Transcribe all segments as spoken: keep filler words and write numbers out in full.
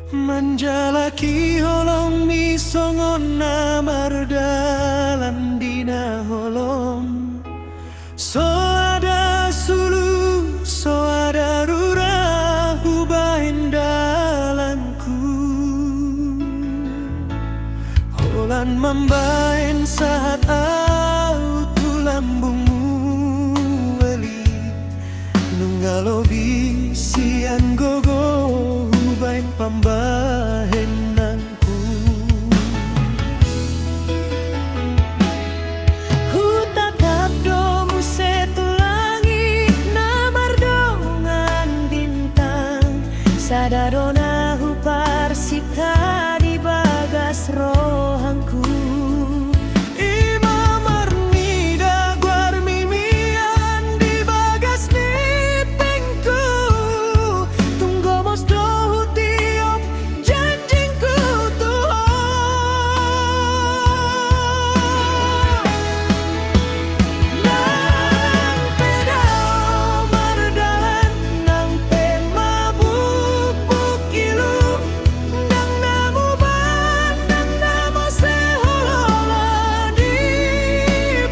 Manjalaki holongmi songon na mardalan di na holom. Soada sulu, soada rura hubahen dalanku. Holan mambahen sahat ahu tu lambungmu, Eli. Nunga lobi sian gogo hubahen pambahenan. Hutatap do muse tu langit na mardongan bintang, sada do na huparsinta di bagas rohangku. I ma marnida goarmi mian di bagas ni pengku. Tung gomos do hutiop janjingku tu Ho. Nang pe dao mardalan, nang pe mabukbuk ilu, ndang na muba, ndang na mose holongna di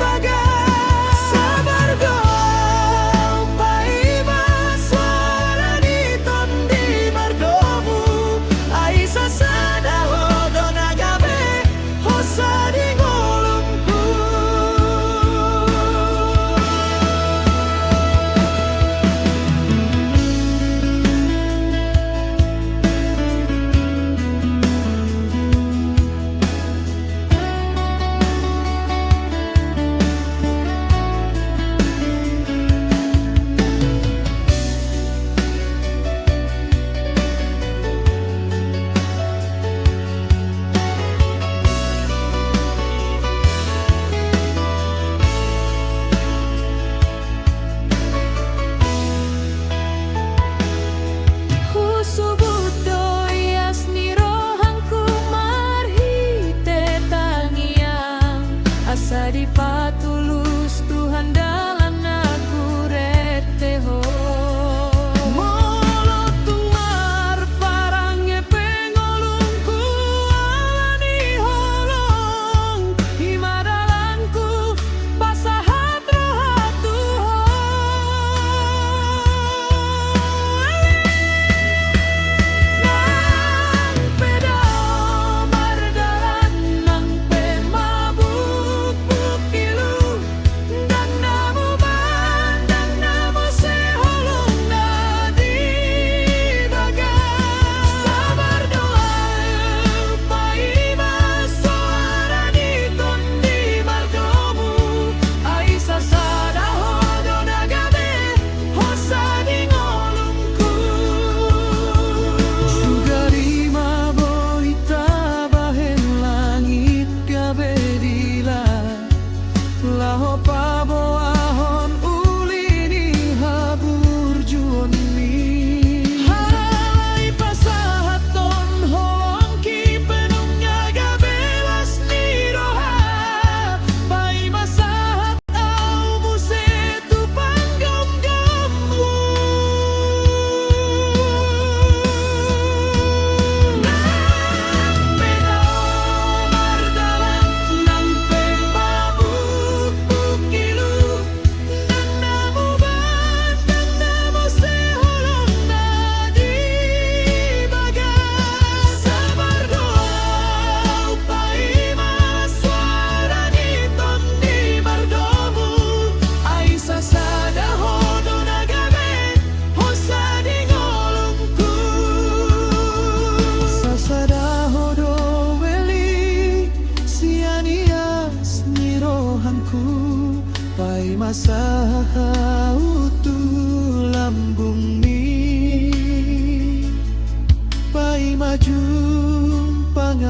bagas. Sabar do ahu paima suara ni tondi mardomu, ai sasada Ho do na gabe hosa di ngolungku. Husubut do ias ni rohangku marhite tangiang, asa dipatulus Tuhan dalan na hurette Ho. Molo tung marparange pe ngolungku ala ni holong, i ma dalanku pasahat roha tu Ho. Nang pe dao mardalan, nang pe mabukbuk ilu, ndang na muba, ndang na mose holongna di bagas. Sabar do ahu paima suara ni tondi mardomu, ai sasada Ho do na gabe hosa di ngolungku. Juga di ma boi tabahen langit gabe dila, laho paboahon uli ni haburjuonmi. Alai pasahathon holongki pe nunga gabe las ni roha, paima sahat ahu muse tu panggamgammu. Nang pe dao mardalan, nang pe mabukbuk ilu, ndang na muba, ndang na mose holongna di bagas. Sabar do ahu paima suara ni tondi mardomu, ai sasada Ho do na gabe hosa di ngolungku. Sasada Ho do Eli sian ias ni rohangku, paima sahat ahu tu lambungmi, paima jumpang